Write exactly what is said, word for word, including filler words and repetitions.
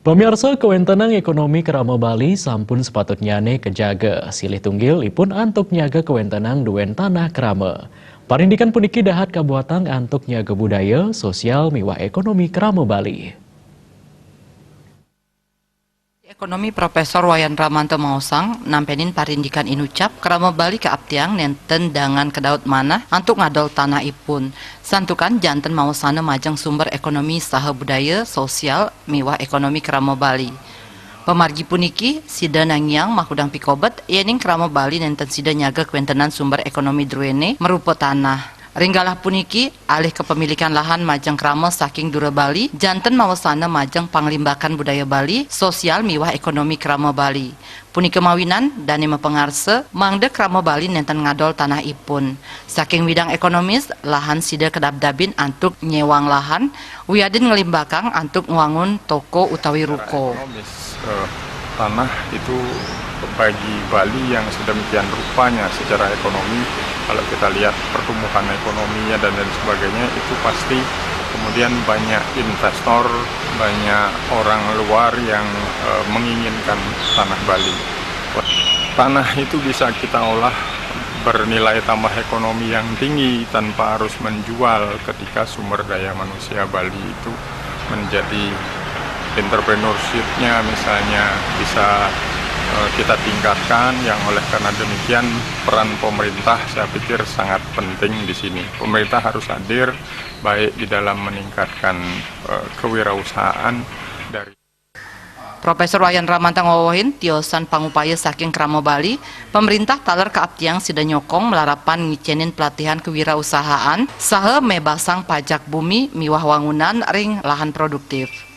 Pamiarsa, kawéntenan ékonomi krama Bali sampun sapatutnyané kajaga. Silih tunggil ipun antuk nyaga kawéntenan duén tanah krama. Parindikan puniki dahat kabuatang antuk nyaga budaya, sosial miwah ékonomi krama Bali. Ekonomi Profésor Wayan Ramanta maosang, nampénin parindikan inucap, krama Bali kaaptiang nénten dangan kadaut manah antuk ngadol tanah ipun. Santukan janten maosana majeng sumber ékonomi saha budaya, sosial, miwah ékonomi krama Bali. Pamargi puniki, sida nangiang makudang pikobet, yéning krama Bali nénten sida nyaga kawéntenan sumber ékonomi druéné marupa tanah. Ring galah puniki, alih kapamilikan lahan majeng krama saking dura Bali, janten maosana majeng panglimbakan budaya Bali, sosial miwah ékonomi krama Bali. Punika mawinan, dané mapangarsa, mangda krama Bali nénten ngadol tanah ipun. Saking widang ékonomis, lahan sida kadabdabin antuk nyéwang lahan, wiadin nglimbakang antuk ngwangun toko utawi ruko. Ekonomis, eh, tanah itu bagi Bali yang sedemikian rupanya secara ekonomi, kalau kita lihat pertumbuhan ekonominya dan lain sebagainya, itu pasti kemudian banyak investor, banyak orang luar yang, eh, menginginkan tanah Bali. Tanah itu bisa kita olah bernilai tambah ekonomi yang tinggi tanpa harus menjual ketika sumber daya manusia Bali itu menjadi entrepreneurship-nya misalnya bisa, eh, kita tingkatkan, yang oleh karena demikian peran pemerintah saya pikir sangat penting di sini. Pemerintah harus hadir baik di dalam meningkatkan, eh, kewirausahaan dari Profésor Wayan Ramanta ngawewehin tiosan pangupaya saking krama Bali, pamréntah taler kaaptiang sida nyokong malarapan ngicénin pelatihan kewirausahaan saha mébasang pajak bumi miwah wangunan ring lahan produktif.